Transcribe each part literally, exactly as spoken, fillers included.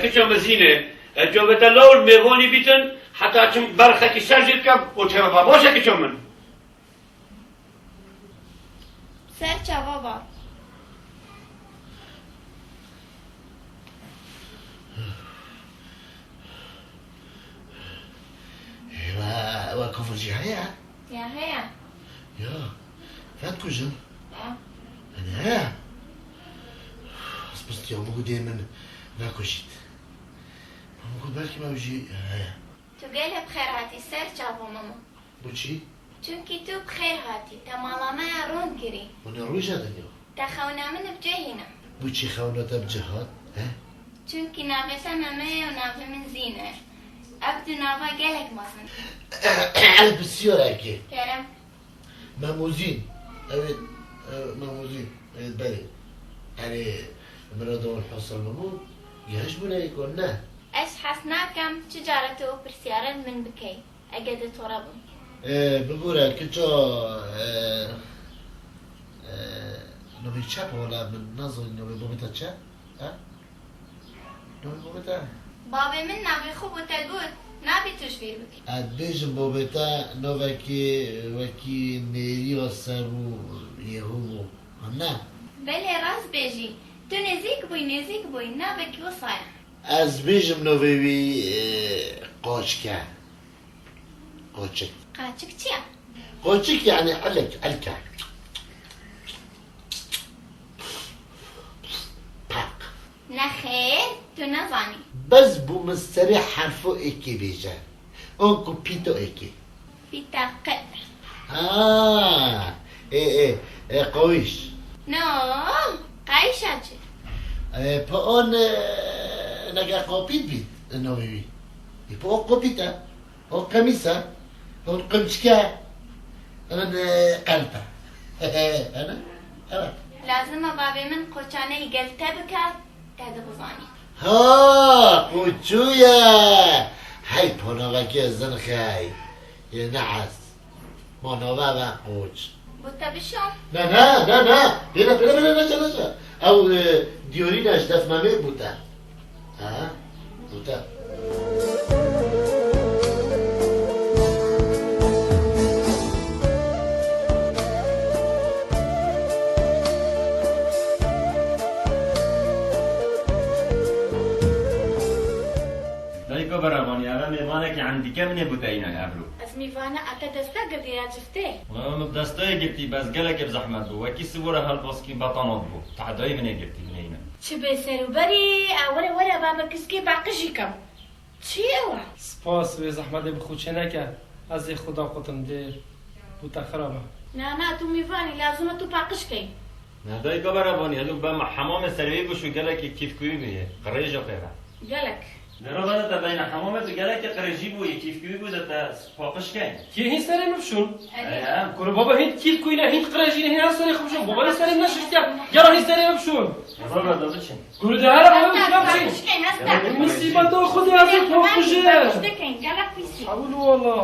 Kiço min Zîne, ez covete lawir mêvanî bîtin, heta çim berxekî ser jê dikem û çêve ba. Baş e kiço min. Ser çava ba. Ewa, ewa kofir jî heye? Ya heye. Ya, vet kujin. Ya. Hani heye? Ez pistiya min got dê min vekujît. Min got belkî ew jî heye. Tu gelek bi xêr hatî ser çava Memo. Bo çi? Çimkî tu bi xêr hatî, te mala me ya rûn kirî. Hûn ê rû jê dinya. Te xewna min bi cê hîna. Bo çi xewna te bi cê hat, he? Çimkî navê te Memo ye û navê min Zîne. Ev du nava gelek mezin. Ev bi siyarekê. Kerem. Memo Zîn. Evet, e, Memo Zîn. Evet, belê. Erê, mirada wan hosel Memo. Geş bûne êkon ne? Ez hez nakem çi cara tu ew pirsyarên min bikey. Ege de tora bûn. Ee, bibûre, kiço, ee, ee, navê çi bo la min nazanî navê babê te çi? Ha? Navê babê te? Babê min navê xwe bo te got, nabê tu ji bîr bikî. Ez bêjim babê te navekî wekî nêriya ser û yê hû bû. Anne? Belê rast bêjî. Tu nêzîk bûyî, nêzîk bûyî, navekî wisa ye. Ez bêjim navê wî, e, Qoçik e. Qoçik. Qaçik çi ye? Qoçik yani elek, elke. Pak. Nexêr, tu nezanî. Bes bû min serê herfo êkê bêje. Onku pîto êkê. Pîta qe. Ha, ê, ê, ê, qawîş. No, qayîşa çi? Ê, pa on, e, neke qopît bî, e, navê wî. Ê, pa o qopît e, o qemîs e, o qimçike, on, e, qelp e. Ana, evet. Lazim e bavê min qoçaneyî gel te bike, te dibizanî. Ha, qoçû ye. Hey, ponavekê zin xey. Yê ne ez. Ma nava ve qoç. Bo te bişon? Ne, ne, ne, ne. Bêne, bêne, bêne, neçe, neçe. Ew, e, diyorî ne ji def me mê bo te. Ha, bo te. Dayika Berevanî, eve mêvanekî endîke min ê bûteyîne evro. Ez mêvane ete desta girdiye ya ciftê. Wala min destayê girtî, bes gelekê bi zehmet bû. Wekî sivora helbaskî betanat bû. Tehdayê min ê girtî bineyîne. Çi bê serûberî, e, were, were, ba bi kiskê baqijî kem. Çi ye wa? Spas, wê zehmetê bi xwe çêneke. Ez ê xwe daqutim dê. Bû te xirab e. Na, na, tu mêvan î, lazim e tu paqij key. Na dayika Berevanî, ez û bema hemamê serê wî bû şû gelekî kîfkuyî bûye. Qirêja pê ve. Gelek. Dera bene te beyne hemamê tu gelekî qirêjî bûyî, kîfkuyî bû de te paqij key. Kê hîn serê min bişûn? Erê. Em. Kuro baba hîn kîfkuyî ne, hîn qirêjî ne, hîn her serê xwe bişûn. Baba ne serê min neşiştiye. Gera hîn serê min bişûn. Baba da biçin. Kuro de her baba biçin. Paqij key, hesta. Misîbeta Xwedê ez ê paqij key. Gelek pîsî. Hewil wala.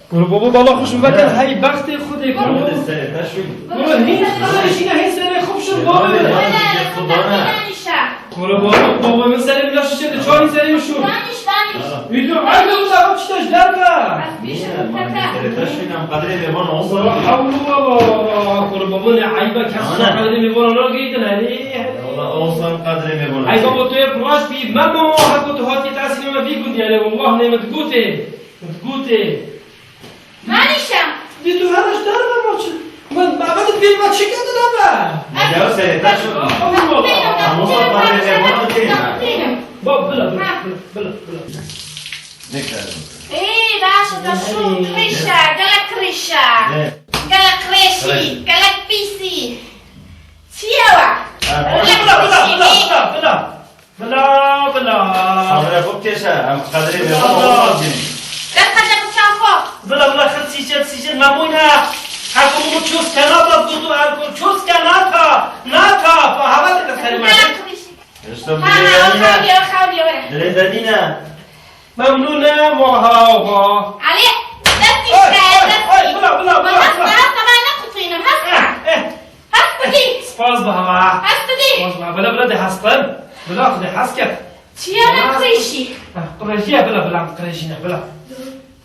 Kuro baba bala xwe ji veke hey bextê Xwedê kuro. Hadi sere taş wî. Kuro hîn xwe jî ne hîn serê xwe bişûn baba. Hadi, hadi, hadi, hadi. Kuro baba, baba min serê min şişe de çarî serê min şûn. Daniş, daniş. Wî tu her de uzak tişte ji derve. Sere taş wî nam qadrê lê bana olsa. Kuro hewlu baba, kuro baba ne eyba kes qadrê lê bana nageytin hadi. Wala olsa qadrê lê bana. Eyba bo tu yê piraş bî memo heko tu hatî tesî me bî gund yani wallah ne me digotê. Gotê. Manîşa! Dê tu her ji derve maçin. Min, min, min pê me çi kete de be? Ya serê te şu. Hemû parê lê bana têne. Bak, bila, bila, bila, bila, bila. Ne kadar? Ê, baş e, te şûn qirêşa, gelek qirêşa. Ne? Gelek qirêşî, gelek pîsî. Çi ye wa? Ha, bila, bila, bila, bila, bila. Bila, bila. Sabire bikêşe, em qedrê mêvan olmazîn. Bila, bila, xir sîçe, sîçe, memûne. Heko min çûz kenata, gotu erko çûz kenata, nata, hava de serê me. Bila, xir sîçe. Îşte bu dilê denîne. Dilê denîne. Memnûne, moha, oha. Ali, destî. Ay, ay, ay, bila, bila, bila. Hasta, hasta, ben ne kutuyum, hasta. Eh, eh. Hasta değil. Spas baba. Hasta değil. Spas baba. Bila, bila de hasta. Bila xwe hez ket. Çiya ne qirêjî? Ah, qirêjî ye, bila, bila, qirêjî ne, bila.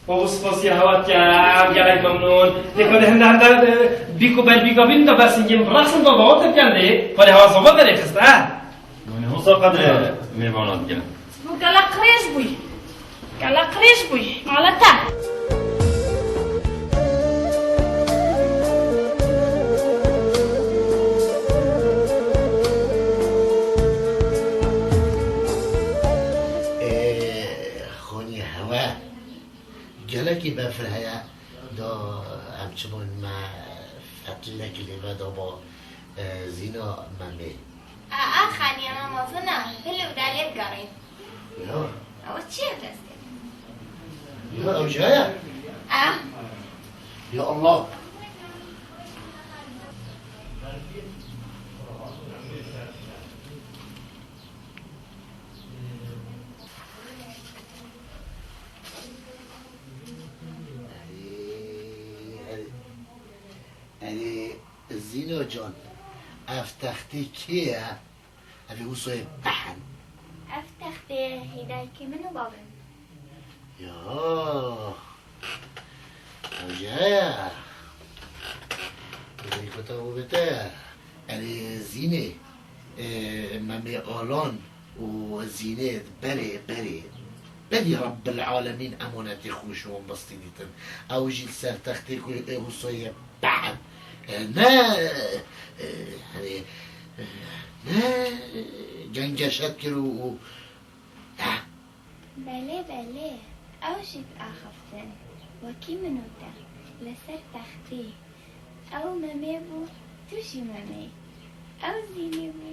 Babo, spasiya hewa dikem, gelek memnûn. Lê xwedê hinde, hinde, e, bîk û berbîka bîn de bersingîn, rexsin de dawa te dikem lê. Xwedê hewa zava derê xist, ha? Yanî, hosa qedrê mêvana dikim. Bu gelek qirêj bûyî. Gelek qirêj bûyî. Mala te. Ê, xonî hewe. Gelekî befir heye. Do em çi bûn me fetlek lê ve do bo, e, zîna Memê. A, a, xaniya me mezin e. Pil û dalê bigerîn. Ya. Ew çi ye destê? Ya, ew jî heye? A. Ya Allah. Erê, erê. Erê, Zîno can, ev textê kê ye? Ev ê wisa yê behin. Ev textê hîdayekî min û bavê min. Ya, ew jî heye. Bêrî kota û bête. Erê Zînê, e, Memê Alan û Zînê berê, berê. Berî Rebbil Alemîn emanetê xwe ji wan bistî dîtin. Ew jî li ser textê ku ê wisa yê behin. E, ne, e, hani, e, ne gengeşet kir û, û, e. Belê, belê. Ew jî diaxiftin. Wekî min û te. Li ser textê. Ew Memê bû, tu jî Memê. Ew Zînê bû,